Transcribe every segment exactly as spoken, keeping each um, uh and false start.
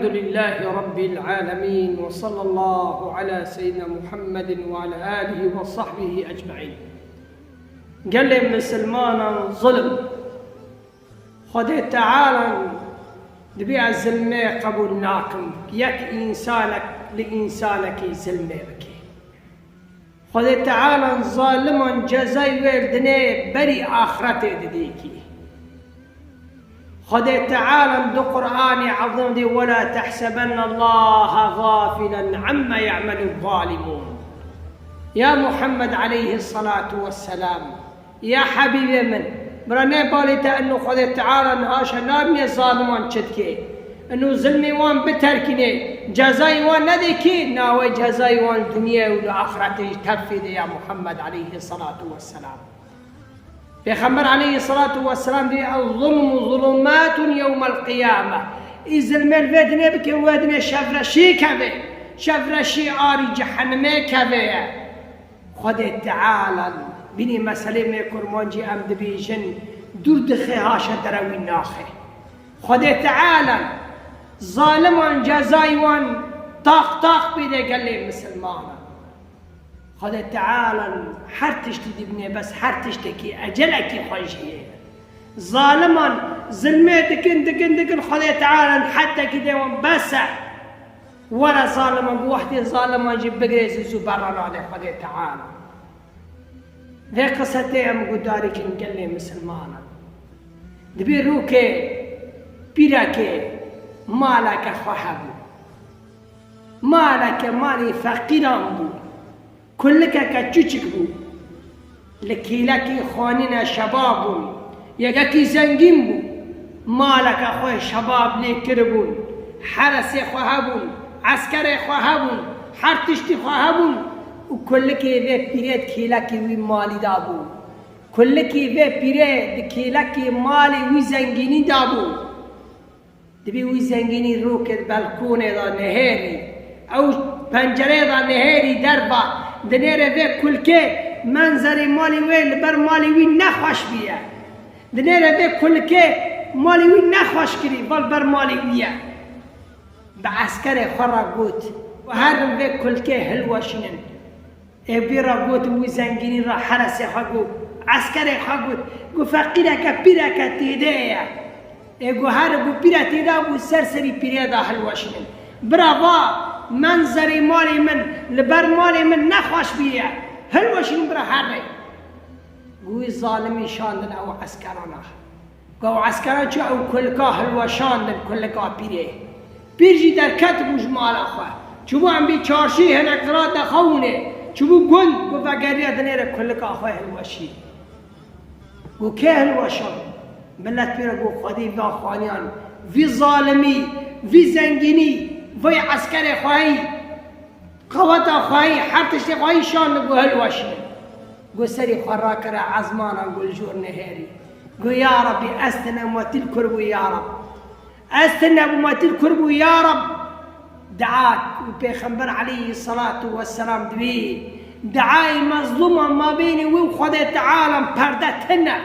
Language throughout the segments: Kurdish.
لله رب العالمين وصلى الله على سيدنا محمد وعلى آله وصحبه أجمعين. Gelê misilmanan zulm. Xwedê Teala dibê ez zilmê qebûl nakim. Yek însanek li însanekî zilmê bike. Xwedê Teala zaliman cezayê wê didê berî axretê didîkî. Xwedê Teala di Qur'anê Ezîm de, "ولا تحسبن الله غافلا عما يعمل الظالمون." Ya Muhammed aleyhissalatu vesselam, ya Habîbê min, bira nebalê te inu Xwedê Teala niha şe nabîne zaliman çi dike. Inu zilmê wan biterkîne, cezayê wan nedê kî, na wê cezayê wan dinyê û li axretê jî tevfê de ya Muhammed aleyhissalatu vesselam. Pêxember aleyhissalatu vesselam dê, "الظلم ظلمات يوم القيامة." Î zilmê li vê dinê bike, wê dinê şevreşî keve. Şevreşî arî cehennemê keve ye. Xwedê Teala, bînî meselê me kurmancî em dibêjin, dûr dixe haşa derewî naxe. Xwedê Teala zaliman cezayê wan taq taq bide gelê misilmanan. Xwedê Teala her tiştî dibîne, bes her tiştekî ecelekî xwe jî ye. Zaliman zilmê dikin, dikin, dikin, Xwedê Teala hetekî dê wan bes e. Were zaliman, bi wextê zaliman jî bigirê zû zû berra nade Xwedê Teala. Vê qise tê em guhdarî kin gelê misilmanan. Dibê rokê pîrekê maleke xwe hebû. Maleke malê feqîran bû. Kulikeke çûçik bû. Li kêlekê xanîne şebab bûn. Yekekî zengîn bû. Maleke xwe şebab lê kiribûn. Heresê xwe hebûn. Eskerê xwe hebûn. Her tiştî xwe hebûn. Û kulikê vê pîrê di kêlekê wî malî de bû. Kulikê vê pîrê di kêlekê malê wî zengînî de bû. Dibî wî zengînî rokê di belkonê de nihêrî. Ew pencerê de nihêrî derva. Dinêre vê kulkê menzerê malê wê li ber malê wî nexweş bûye. Dinêre vê kulkê malê wî nexweş kirî, va li ber malê wî ye. Bi eskerê xwe re got, herin vê kulkê hilweşînin. Ê vî re gotin wî zengînî re heresê xwe got, eskerê xwe got, got, "Feqîreke pîreke têde ye." Ê got, "Here got pîre têde bû, ser serî pîrê de hilweşînin. Bira va, menzerê malê min, li ber malê min nexweş bûye. Hilweşînin bira here." Got, wî zalimî şandin ew eskerana. Got, ew eskeran çû ew kulika hilweşandin, kulika pîrê. Pîr jî derket bû ji mala xwe. Çûbû em bî çarşî hinek qira dexewûnê. Çûbû gund, got, vegeriya dinêre kulika xwe hilweşî. Got, kê hilweşand? Milet pê re got, Xwedê vî axwaniyan, vî zalimî, vî zengînî, vî eskerê xweyî. Qeweta xweyî, her tiştê xweyî şand, got, hilweşînin. Got, serî xwe rakire ezmanan, got, li jor nihêrî. Got, "Ya Rabbî, ez tune me tîl kur bû, ya Rab. Ez tune bû me tîl kur bû, ya Rab." Dua û Pêxember aleyhissalatu vesselam dibî, duayê mezlûma mabênê wî û Xwedê Teala perde tune.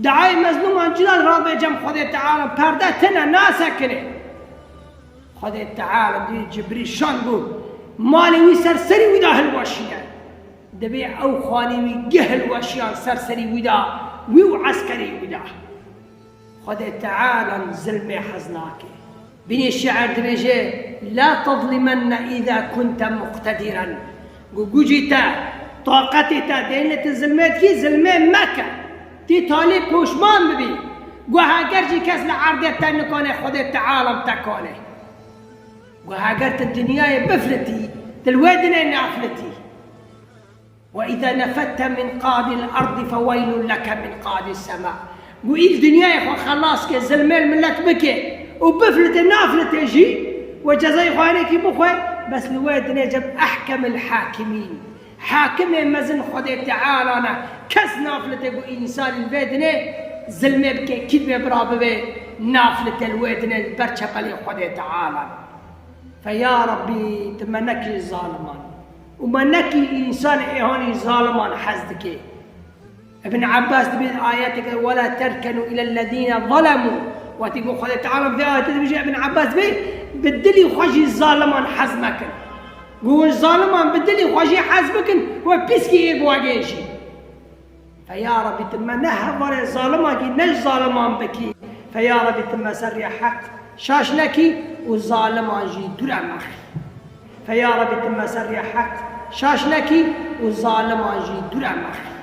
Duayê mezlûman cila rabe cem Xwedê Teala perde tune, nasekine. Xwedê Teala dê Cibrîl şand bû, malê wî ser serî wî de hilweşîne. Dibê ew xanî wî geh hilweşiyan ser serî wî de, wî û eskerê wî de. Xwedê Teala zilmê hez nake. Bînê şiir dibêje, "La tezlimenne îza kunte muqtediran." Gu gucî te, taqetê te, dêne tu zilmê dikî, zilmê meke. Tê talê poşman bibî. Gu heger jî kes li erdê te nikane, Xwedê Teala te kane. Gu heger tu dinyayê biflitî, tu li wê dinê naflitî. "Ve îza nefette min qadil ardi fe weylun leke min qadis sema." Gu îl dinyayê xwe xelas ke, zilmê li milet bike û biflite, naflite jî, we cezayê xwe hinekî bixwe, bes li wê dinê cem ehkemil hakimîn. Hakimê mezin Xwedê Teala ne. Kes naflite gu însanî li vê dinê zilmê bike, kî divê bira bibe, naflite li wê dinê li ber çepelê Xwedê Teala. Fe ya Rabbî, tu me nekî zaliman û me nekî însan êhanî zaliman hez dike. Ibn Abbas dibê ayeteke, "Wela terkenu ilellezîne zalemû." Wextî ku Xwedê Teala vê ayetê dibêje, Ibn Abbas dibê, Bi dilî xwe jî zaliman hez mekin. Ku hûn zaliman bi dilî xwe jî hez bikin, we pîskî ê bi we gê jî. Fe ya Rebî, tu me ne hevalê zalimakî, ne ji zaliman bikî. Fe ya Rebî, tu me ser rêya heq şaş nekî û zaliman jî dûre mexî. Fe ya Rebî, tu me ser rêya heq şaş nekî û zaliman jî dûre mexî.